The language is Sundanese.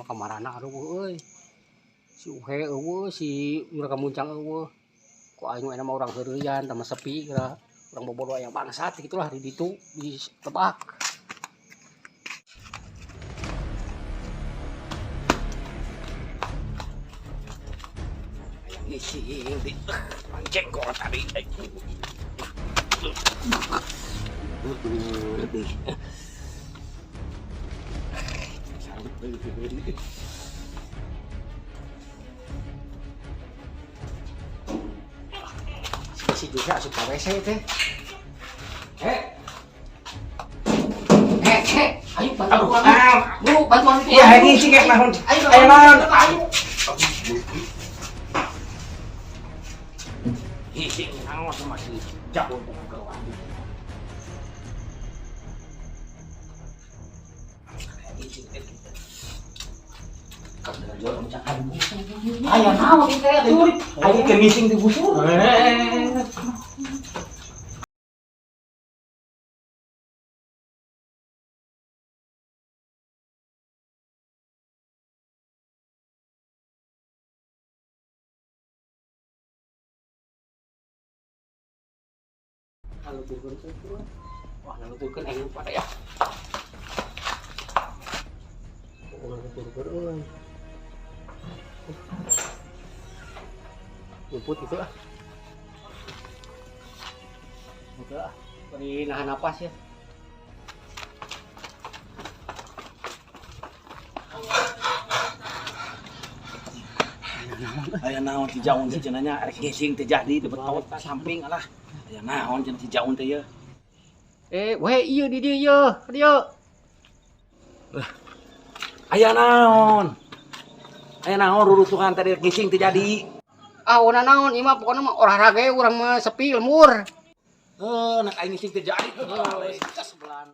Mah kamarana aduh euy. Si Uhe eueuh, si Juragan Muncang eueuh. Ku aing mah urang heureuyan tah mah sepi geura. Urang bobodo aya bangsat gitulah di ditu di lebak. Hayang ngising di jengkol tadi. Lebih. Si juga asup ka WC teh. Ayo bantuan. Buru bantuan itu. Iya, hayang ngising kayak naon. Ayo, Ayo naon. Ayo. Ngising naon sama si Jago buka. Aya naon ieu teh atuh? Ayo keur ngising di busur. Ngaluturkeun teh. Wah, ngaluturkeun aing pada ya. Ngaluturkeun euy. Luput gitu ah. Udah ah, bari nahan napas ya. Aya naon si Jaun teh cenah nya rek ngising teh jadi teh betot samping alah. Aya naon cenah si Jaun teh ye. Weh ieu di dieu ieu, ka dieu. Aya naon? Aya naon rurusuhan tadi rek ngising teh jadi. Ah, una naon ieu mah pokona mah olahraga urang mah sepi lembur. Heuh, nak aing ngising teh jadi. Heuh, sebelan.